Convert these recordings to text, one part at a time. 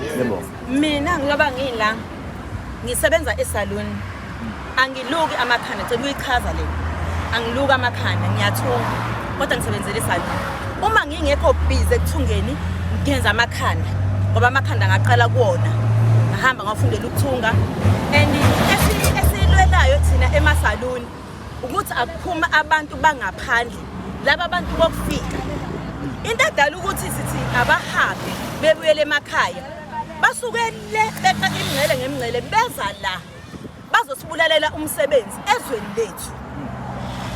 Yebo. Mina ngiloba ngila ngisebenza esaluni. Angiluki amakhanda, cela uyichaza le. Angiluki amakhanda, ngiyathunga. Kodwa ngisebenzela esaluni. Uma ngingekho busy ekuthungeni, ngenza amakhanda. Ngoba amakhanda ngaqala kuwona. Ngahamba ngafundela ukuthunga. And esilwelayo thina emasaluni ukuthi akuphuma abantu bangaphandle laba bantu bokufika into edala ukuthi sithi abahambe bebuyele emakhaya basuke le beqa imingcele ngemingcele beza la bazosibulalela umsebenzi ezweni lethu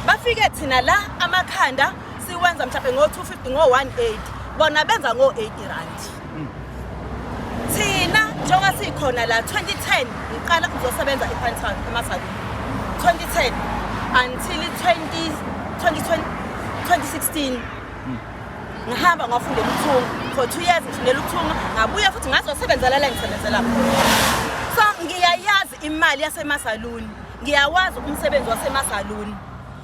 bafike thina la amakhanda siwenza mhlawumbe ngo-250 ngo-180 bona benza ngo-80 rand. Thina njengoba sikhona la 2010 ngiqala ukuzosebenza ePinetown emasaluni 2010 until 20 2020 2016 ngihamba ngafundela ukuthunga for 2 years, ngifundela ukuthunga, ngabuya futhi ngazosebenzela la ngisebenzela khona. So ngiyayazi imali yasemasaluni, ngiyawazi umsebenzi wasemasaluni.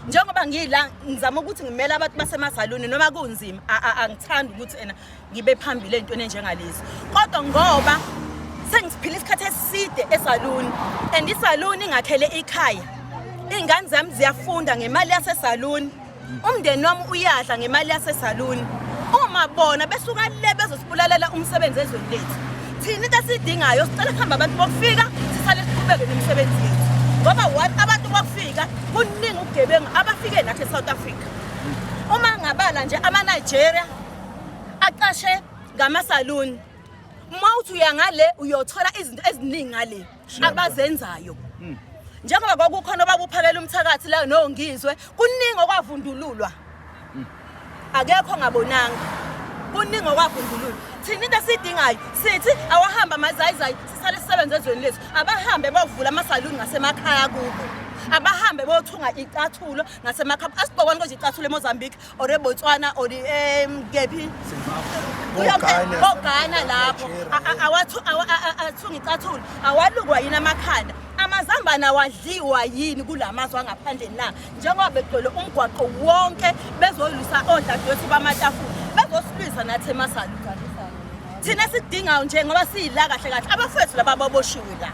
Njengoba ngila ngizama ukuthi ngimele abantu basemasaluni noma kunzima, angithandi ukuthi ena ngibe phambili entweni enjengalezi, kodwa ngoba sengiphila isikhathi eside esaluni and isaluni ingakhele ikhaya, iy'ngane zami ziyafunda ngemali yasesaluni, umndeni wami uyadla ngemali yasesaluni. Uma bona besuka le bezosibulalela umsebenzi ezweni lethu, thina into esiyidingayo sicela kuhamba abantu bokufika, sisale siqhubeke nemisebenzi yethu. Ngoba one, abantu bokufika kuningi ubugebengu abafike nathi e-South Africa. Uma ngabala nje ama-Nigeria aqashe ngamasaluni, uma uthi uya ngale uyothola izinto eziningi ngale abazenzayo, njengoba kwakukhona obabuphakela umthakathi la noNgizwe. Kuningi okwavundululwa, akekho ngabonanga, kuningi okwavundululwa. Thina into esiyidingayo sithi awahamba amazayizayi, sisale sisebenze ezweni lethu. Abahambe bovula amasaluni ngasemakhaya kubo, abahambe bothunga icathulo ngasemakhaya. Asigqokani konje icathulo eMozambique or eBotswana or kephi? KoGhana. KoGhana lapho. Athunga icathulo, awalukwa yini amakhanda? Amazambane awadliwa yini kula mazwe angaphandle na, njengoba begcwele umgwaqo wonke bezolwisa odadewethu bamatafula, bezosilwisa nathi emasaluni? Thina esidingayo nje, ngoba siyila kahle kahle abafethu laba ababoshiwe la,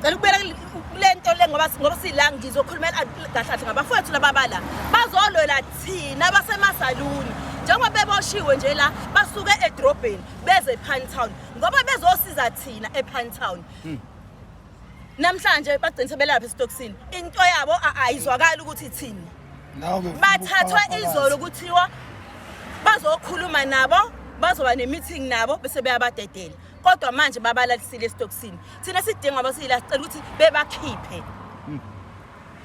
cela ukubuyela kule nto le, ngoba sila ngizokhulumela kahle kahle ngabafowethu laba bala bazolwela thina basemasaluni. Njengoba beboshiwe nje la, basuke edrobheni beze ePinetown ngoba bezosiza thina ePinetown. Namhlanje bagcina sebelapha esitokisini, into yabo ayizwakali ukuthi ithini. Nawe befuna Bathathwa ukufaka izolo, kuthiwa bazokhuluma nabo, bazoba ne-meeting nabo bese beyabadedela, kodwa manje babalalisile esitokisini. Thina sidinga abasiyila, sicela ukuthi bebakhiphe.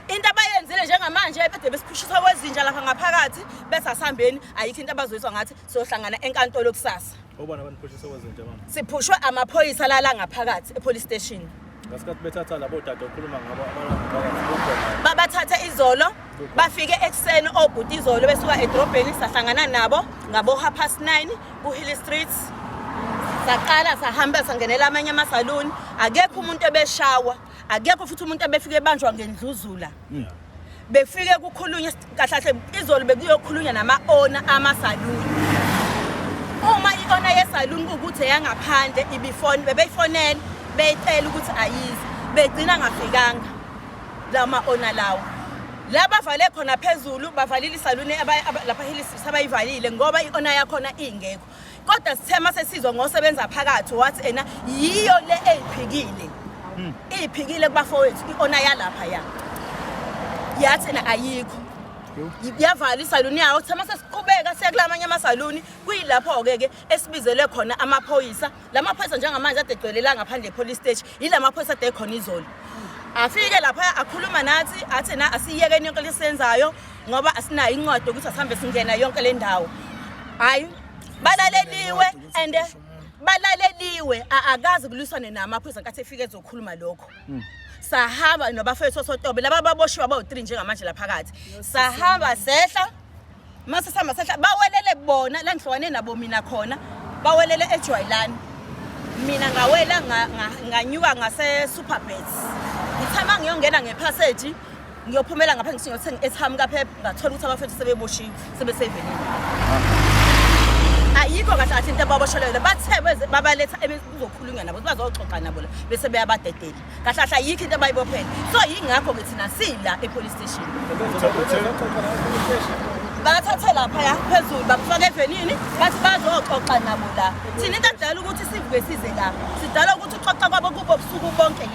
Into abayenzile njengamanje, bede besiphushisa kwezinja lapha ngaphakathi, bese asihambeni, ayikho into abazoyizwa ngathi, siyohlangana enkantolo kusasa. Obani abaniphushisa kwezinja, mama? Siphushwe amaphoyisa lala ngaphakathi e-police station. Ngasikhathi bethatha labo dade okhuluma ngabo abalangaphakathi kukhona? Babathathe izolo, bafike ekuseni obhuti izolo besuka edrobheni, sahlangana nabo ngabo 9:30 ku-Hill Street. Saqala sahamba sangenela amanye amasaluni, akekho umuntu ebeshawa, akekho futhi umuntu ebefike ebanjwa ngendluzula. Befike kukhulunywa kahle kahle izolo, bekuyokhulunywa nama-owner amasaluni. Uma i-owner yesaluni kuwukuthi eyangaphandle ibifoni, bebeyifonela beyicela ukuthi ayize, begcina ngafikanga lawo ma-owner lawo. La bavale khona phezulu, bavalile isaluni lapha Hill Street, abayivalile ngoba i-owner yakhona ingekho. Kodwa sithe mase sizwa ngosebenza phakathi, wathi ena yiyo le eyiphikile, iyiphikile kubafowethu i-owner yalapha ya, yathi ena ayikho, yavala isaluni yawo. Sithe mase siqhubeka siya kulamanye amasaluni, kuyilapho-ke ke esibizelwe khona amaphoyisa. La maphoyisa njengamanje ade egcwele la ngaphandle e-police station, yila maphoyisa ade ekhona izolo. Afike lapha akhuluma nathi, athi na asiyekeni yonke lesiyenzayo ngoba asinayo incwadi yokuthi asihambe singena yonke le ndawo. Hhayi, balaleliwe and balaleliwe, akaze kulwiswane namaphoyisa nkathi efike ezokhuluma lokho. Sahamba nabafethu osotobe laba ababoshiwe abawu-3 njengamanje laphakathi, sahamba sehla. Mase sihamba sehla, bawelele bona la ngihlukane nabo mina khona, bawelele ejwayelani, mina ngawela nganyuka ngase-Superbets. Ngithe uma ngiyongena ngephaseji ngiyophumela ngapha ngithi ngiyothenga i-airtime kaPep, ngathola ukuthi abafethu sebeboshiwe, sebesevelile. Ayikho kahle kahle into ababoshelele. Bathe babaletha kuzokhulunywa nabo, bazoxoxa nabo la, bese beyabadedela. Kahle kahle ayikho into abayibophele. So yingakho-ke thina sila e-police station. Bathathe laphaya phezulu, bakufaka evenini, bathi bazoxoxa nabo la. Thina into edala ukuthi sivuke size la, sidala ukuthi uxoxa kwabo kubo busuku bonke.